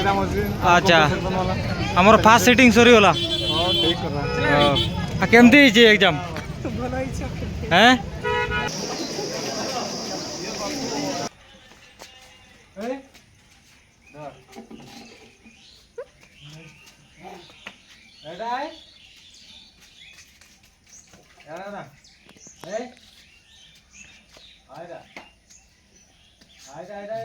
Exam ଅଛି। ଆଚ୍ଛା, ଆମର ଫାର୍ଷ୍ଟ ସିଟିଂ ସରିଗଲା। ହଁ, ଠିକ୍ କଥା। ଆଉ କେମିତି ହେଇଛି ଏକ୍ଜାମ୍? ହେଁ,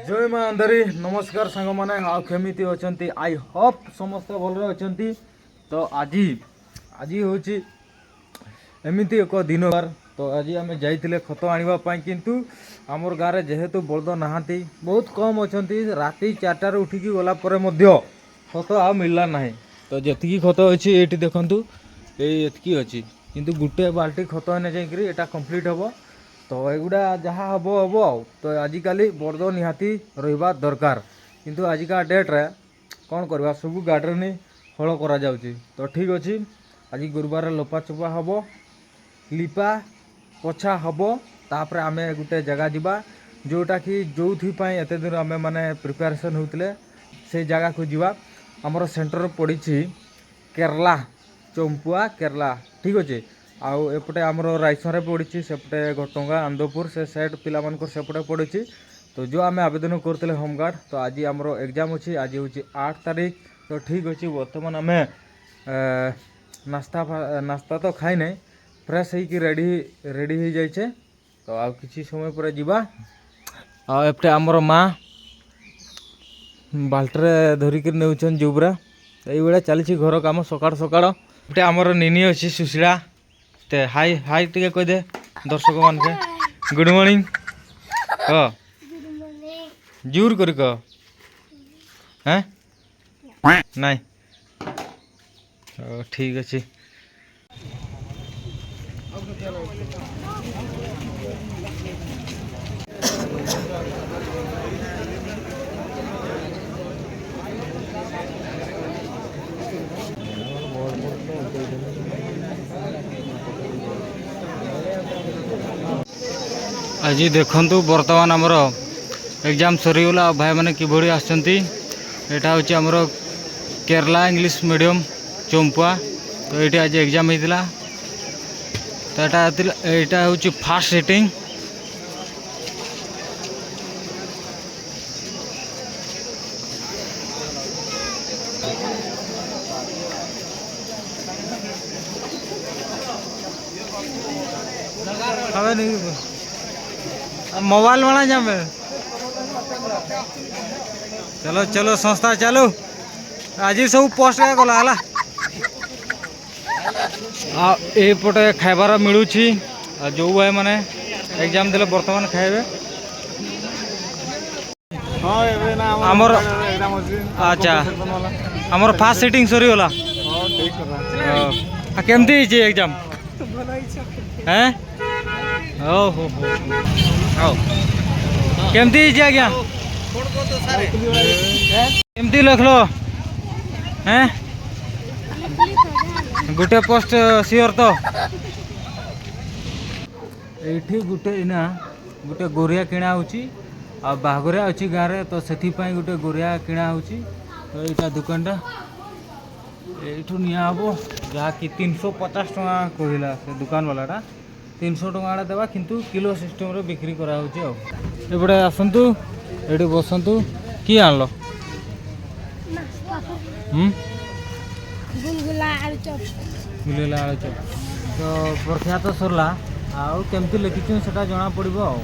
ଜୟ ମା ଅନ୍ଧାରୀ। ନମସ୍କାର ସାଙ୍ଗମାନେ, ଆଉ କେମିତି ଅଛନ୍ତି? I Hope ସମସ୍ତେ ଭଲରେ ଅଛନ୍ତି। ତ ଆଜି ହେଉଛି ଏମିତି ଏକ ଦିନ। ତ ଆଜି ଆମେ ଯାଇଥିଲେ ଖତ ଆଣିବା ପାଇଁ, କିନ୍ତୁ ଆମର ଗାଁରେ ଯେହେତୁ ବଳଦ ନାହାନ୍ତି, ବହୁତ କମ୍ ଅଛନ୍ତି, ରାତି 4ଟାରୁ ଉଠିକି ଗଲା ପରେ ମଧ୍ୟ ଖତ ଆଉ ମିଳିଲା ନାହିଁ। ତ ଯେତିକି ଖତ ଅଛି ଏଇଠି ଦେଖନ୍ତୁ, ଏଇ ଏତିକି ଅଛି, କିନ୍ତୁ ଗୋଟେ ବାଲ୍ଟି ଖତ ହେନେ ଯାଇକରି ଏଇଟା କମ୍ପ୍ଲିଟ୍ ହେବ। ତ ଏଗୁଡ଼ା ଯାହା ହେବ ହେବ ଆଉ। ତ ଆଜିକାଲି ବଳଦ ନିହାତି ରହିବା ଦରକାର, କିନ୍ତୁ ଆଜିକା ଡେଟ୍ରେ କ'ଣ କରିବା, ସବୁ ଗାଡ଼ିରେ ନେଇ ହଳ କରାଯାଉଛି। ତ ଠିକ୍ ଅଛି, ଆଜି ଗୁରୁବାର ଲୋପା ଚୋପା ହେବ, ଲିପା ପୋଛା ହେବ, ତାପରେ ଆମେ ଗୋଟେ ଜାଗା ଯିବା, ଯେଉଁଟାକି ଯେଉଁଥିପାଇଁ ଏତେ ଦିନ ଆମେ ମାନେ ପ୍ରିପାରେସନ୍ ହେଉଥିଲେ, ସେଇ ଜାଗାକୁ ଯିବା। ଆମର ସେଣ୍ଟର ପଡ଼ିଛି କେରଲା, ଚମ୍ପୁଆ କେରଲା, ଠିକ୍ ଅଛି। ଆଉ ଏପଟେ ଆମର ରାଇସରେ ପଡ଼ିଛି, ସେପଟେ ଘଟଗାଁ, ଆନନ୍ଦପୁର, ସେ ସାଇଡ଼୍ ପିଲାମାନଙ୍କର ସେପଟେ ପଡ଼ିଛି। ତ ଯେଉଁ ଆମେ ଆବେଦନ କରୁଥିଲେ ହୋମଗାର୍ଡ଼, ତ ଆଜି ଆମର ଏକ୍ଜାମ୍ ଅଛି। ଆଜି ହେଉଛି 8 ତାରିଖ। ତ ଠିକ୍ ଅଛି, ବର୍ତ୍ତମାନ ଆମେ ନାସ୍ତା ତ ଖାଇନେ, ଫ୍ରେଶ୍ ହେଇକି ରେଡ଼ି ହେଇଯାଇଛେ। ତ ଆଉ କିଛି ସମୟ ପରେ ଯିବା। ଆଉ ଏପଟେ ଆମର ମା ବାଲ୍ଟିରେ ଧରିକିରି ନେଉଛନ୍ ଜୁବ୍ରା। ଏଇଭଳିଆ ଚାଲିଛି ଘର କାମ ସକାଳ ସକାଳ। ଏପଟେ ଆମର ନିନି ଅଛି, ସୁଶୀଳା। ତେ ହାଇ ହାଇ ଟିକେ କହିଦେ ଦର୍ଶକମାନକେ। ଗୁଡ୍ ମର୍ଣ୍ଣିଂ କହ, ଜୋର କରି କହ। ହେଁ, ନାଇଁ, ହଉ ଠିକ୍ ଅଛି। ଆଜି ଦେଖନ୍ତୁ, ବର୍ତ୍ତମାନ ଆମର ଏକ୍ଜାମ୍ ସରିଗଲା ଆଉ ଭାଇମାନେ କିଭଳି ଆସିଛନ୍ତି। ଏଇଟା ହେଉଛି ଆମର କେରଲା ଇଂଲିଶ ମିଡ଼ିୟମ୍ ଚମ୍ପୁଆ। ତ ଏଇଠି ଆଜି ଏକ୍ଜାମ୍ ହେଇଥିଲା। ତ ଏଇଟା ଥିଲା, ଏଇଟା ହେଉଛି ଫାର୍ଷ୍ଟ ସିଟିଂ। ମୋବାଇଲ वाला जामे। चलो चलो, ସଂସ୍ଥା ଚାଲୁ। ଆଜି ସବୁ ପୋଷ୍ଟ ଗଲା ହେଲା। ଆଉ ଏଇପଟେ ଖାଇବାର ମିଳୁଛି, ଆଉ ଯେଉଁ ଭାଇମାନେ ଏକ୍ଜାମ୍ ଦେଲେ ବର୍ତ୍ତମାନ ଖାଇବେ। ହଁ, ଏବେ ନା ଆମର ଏକ୍ଜାମ୍ ଅଛି। ଆଚ୍ଛା, ଆମର ଫାର୍ଷ୍ଟ ସିଟିଂ ସରିଗଲା। ହଁ, ଠିକ୍ କଥା। ଆଉ କେମିତି ହେଇଛି ଏକ୍ଜାମ୍? ହେଁ, ହଉ ହଉ ହଉ ହଉ। କେମିତି ହେଇଛି ଆଜ୍ଞା? କେମିତି ଲେଖିଲ? ହେଁ, ଗୋଟେ ପୋଷ୍ଟ ସିଓର ତ? ଏଇଠି ଗୋଟେ ଏଇନା ଗୋଟେ ଗୋରିଆ କିଣା ହେଉଛି, ଆଉ ବାହାଘରିଆ ଅଛି ଗାଁରେ, ତ ସେଥିପାଇଁ ଗୋଟେ ଗୋରିଆ କିଣା ହେଉଛି। ତ ଏଇଟା ଦୋକାନଟା, ଏଇଠୁ ନିଆ ହେବ, ଯାହାକି 350 ଟଙ୍କା କହିଲା ସେ ଦୋକାନବାଲାଟା। 300 ଟଙ୍କା ଦେବା, କିନ୍ତୁ କିଲୋ ସିଷ୍ଟମ୍ରେ ବିକ୍ରି କରାହେଉଛି। ଆଉ ଏପଟେ ଆସନ୍ତୁ, ଏଇଠି ବସନ୍ତୁ। କି ଆଣିଲ? ଗୁଲଗୁଲା, ଆଳୁଚପ। ଗୁଲଗୁଲା, ଆଳୁଚପ। ତ ପରୀକ୍ଷା ତ ସରିଲା, ଆଉ କେମିତି ଲେଖିଛୁ ସେଟା ଜଣା ପଡ଼ିବ। ଆଉ